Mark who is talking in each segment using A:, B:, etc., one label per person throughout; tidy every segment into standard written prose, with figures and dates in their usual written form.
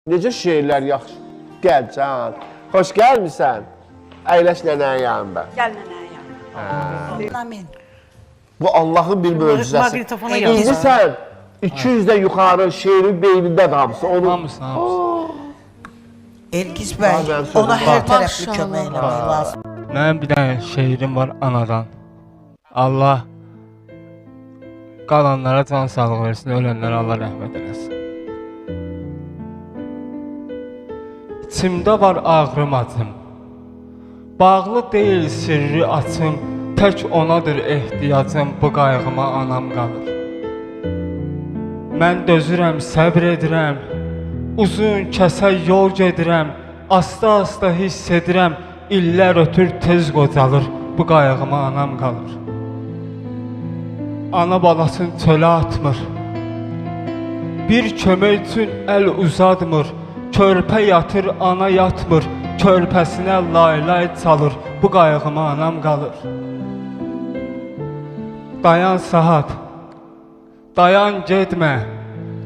A: Necə şeirlər yaxşı. Gəl can. Xoş gəlmisən. Əyləş nənənin yanında.
B: Gəl nənənin yanına.
C: Amin.
A: Bu Allahın bir möcüzəsi.
D: Maqnitofona
A: İndi
D: yaz.
A: sən 200-dən yuxarı şeirin beynindədir hamısı. Onu
E: Hamısı, hamısı.
C: Elgiz bəy,
A: Ay, mənim sözüm
C: ona hər
A: var.
C: tərəfli kömək eləmək lazım.
E: Mənim bir dənə şeirim var anadan. Allah qalanlara can sağlığı versin, ölənlərə Allah rəhmət eləsin. İçimdə var ağrım acım. Bağlı deyil sirri açım, tək onadır ehtiyacım, bu qayğıma anam qalır. Mən dözürəm, səbr edirəm, uzun kəsə yol gedirəm, asta-asta hiss edirəm, illər ötür tez qocalır, bu qayğıma anam qalır. Ana balasını çölə atmır, bir kömək üçün əl uzatmır, körpə yatır, ana yatmır, körpəsinə lay-lay çalır, bu qayğıma anam qalır. Dayan saat, dayan getmə,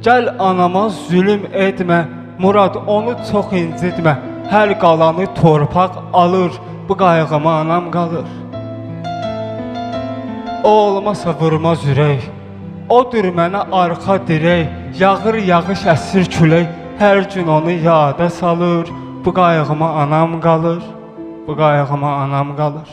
E: gəl anama zülüm etmə, Murad onu çox incitmə, hər qalanı torpaq alır, bu qayğıma anam qalır. O olmasa vurmaz ürək, odur mənə arxa dirək, yağır yağış əsir külək, hər gün onu yada salır, bu qayğıma anam qalır, bu qayğıma anam qalır.